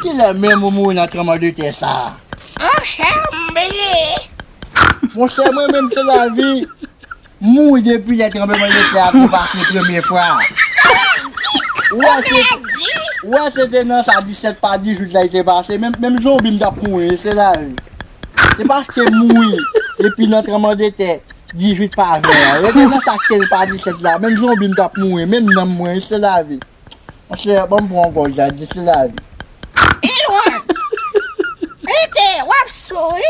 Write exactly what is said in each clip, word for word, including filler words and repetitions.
Kilè menm ou mouri nan tranblemanntè sa a? Monchè, m bliye. Monchè, mwen menm se lavi. M mouri depi lè tranblemanntè a te pase premye fwa. Ou wè se, ou wè se te nan sa disèt pa dizuit la li te pase. Menm, menm zonbi m t ap mouri, se lavi. Se paske m mouri depi nan tranblemanntè dizuit pa ven an. Rete nan sa kenz pa disèt la, menm zonbi m t ap mouri, menm nanm mwen, se lavi. Monchè, ban m pran yon gòj la, di se lavi. Ilwan, rete, w ap sou, wi.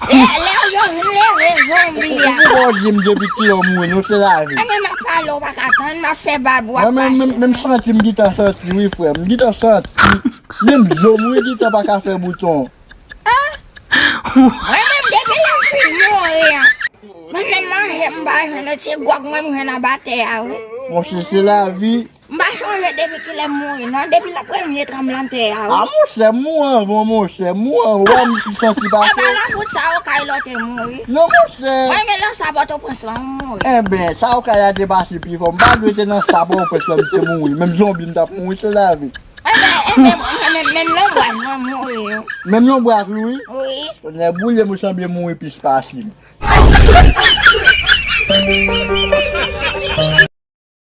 Lè, lè yo vin leve zonbi a. Ou, ou, ou, ou, ou, depi kilè w mouri, non, se lavi. Anben, m ap pale, w pa ka tann, m ap fè bab, w ap pase. Mwen menm, menm, menm santi, m gentan santi, wi, frè. M gentan santi. Menm zo m, wi, gentan pa ka fè bouton. Mwen menm, depi lè m fin mouri a, mwen menm manje, m pa jwenn yon ti gwòg, mwen m jwenn anba tè a, wi. Monchè, se lavi. M pa chonje depi kilè m mouri, non, depi nan premye tranblemanntè a, wi. A, monchè, m mouri anvan, monchè, m mouri anvan, w wè m santi pase. E pa nan fout sa, okay, lè w te mouri. Non, monchè. Mwen, men nan sa Pòtoprens lan, m mouri. Enben, sa okay la te pase pi fò. M pa dwe te nan sa Pòtoprens lan, m te mouri. Menm zonbi m t ap mouri, se lavi. Enben, enben, men, men, men lonbraz mwen mouri, wi. Menm lonbraz ou, wi? Wi. Tonnè boule m, ou sanble mouri plis pase m.